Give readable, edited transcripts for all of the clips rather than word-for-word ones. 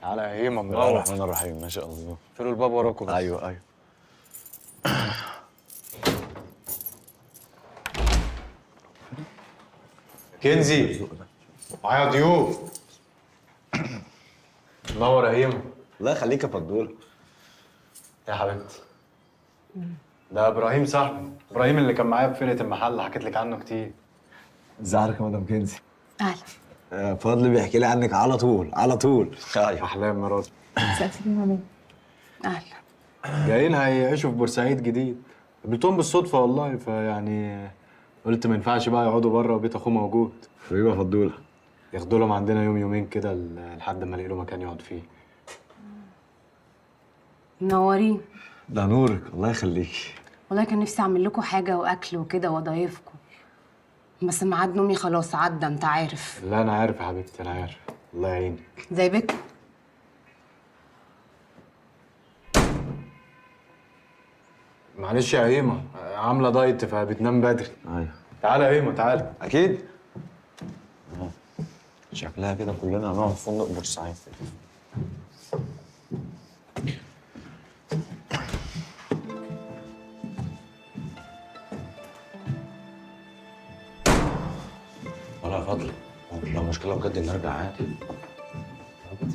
تعالى يا هيما. بسم الله منور. الرحمن الرحيم، ما شاء الله. اقفلوا الباب وراكم بس. ايوه ايوه. كنزي، معايا ضيوف. منور يا هيما. الله يخليك يا فضول. يا حبيبتي، ده ابراهيم صاحبي، ابراهيم اللي كان معايا في فرقه المحل، حكيت لك عنه كتير. ازيك يا مدام كنزي؟ اهلا. فضل بيحكي لي عنك على طول على طول. ايوه. احلام مراتي. سألتني مامي. اهلا. جايين هيعيشوا في بورسعيد جديد، قابلتهم بالصدفة والله، فيعني قلت ما ينفعش بقى يقعدوا بره وبيت اخوه موجود. حبيبي يا فضوله. ياخدوا لهم عندنا يوم يومين كده لحد ما الاقي له مكان يقعد فيه. منورين. ده نورك، الله يخليك. والله كان نفسي اعمل لكم حاجة واكل وكده واضايفكم، بس ميعاد نومي خلاص عدى، انت عارف. لا انا عارف يا حبيبتي، انا عارف. الله يعينك. زي بك. معلش يا هيما، عامله دايت فبتنام بدري. ايوه. تعالى يا هيما تعالى. اكيد. شكلها كده كلنا هنقعد في فندق بورسعيد. ولا يا فضل، لو مشكلة بجد نرجع عادي.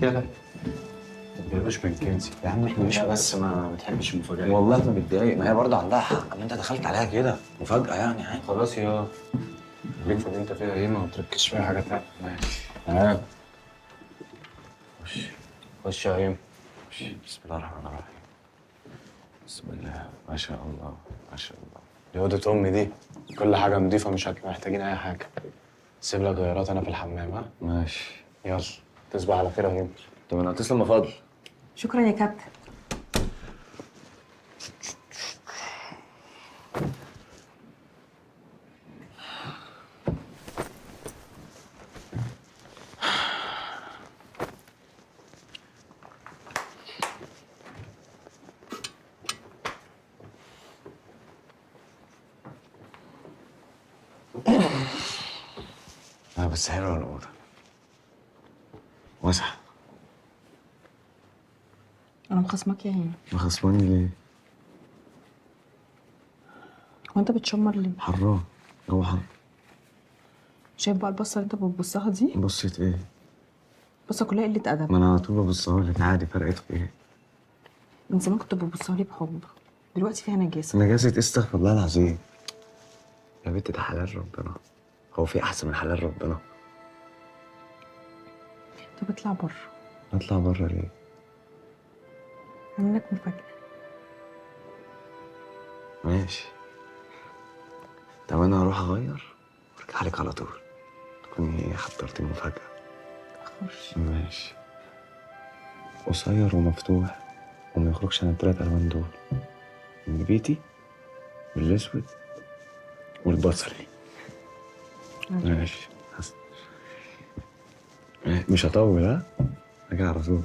يلا ما تقلقش من كنزي يا عم احنا مش بس ما بتحبش المفاجآت. والله ما متضايق، ما هي برضه عندها حق ان انت دخلت عليها كده مفاجأة يعني عادي. خلاص يا خليك في اللي انت فيها يا هيما، وما تركزش في اي حاجة تانية. ماشي. تعالى خش خش يا هيما. بسم الله الرحمن الرحيم. بسم الله ما شاء الله ما شاء الله. دي اوضة امي دي، كل حاجة نضيفه، مش هتبقى محتاجين اي حاجة. سيب لك غيارات انا في الحمام. ها ماشي. يلا تصبح على خير يا هيما. طب انا هتسلم يا فضل. شكرا يا كابتن. لا بس حلوة الأوضة، واسعة. انا مخصمك يا هيما. ما خصماني ليه؟ هو انت بتشمر ليه؟ حران، جو حر. شايف بقى البصه اللي انت بتبصها دي؟ بصيت ايه؟ بصة كلها قلة ادب. ما انا على طول ببصها لك عادي، فرقت في ايه؟ من زمان كنت بتبصها لي بحب، دلوقتي فيها نجاسة. نجاسة ايه؟ استغفر الله العظيم. يا بنت ده حلال ربنا، هو في احسن من حلال ربنا؟ طب اطلع بره. اطلع بره ليه؟ عامل لك مفاجاة. ماشي. طب انا هروح اغير وارجع لك على طول، تكوني حضرتي المفاجأة. متأخرش. ماشي. قصير ومفتوح وما يخرجش عن التلات ألوان دول، النبيتي والأسود والبصلي. ماشي. حسن. مش هطول، ها؟ هرجع على طول.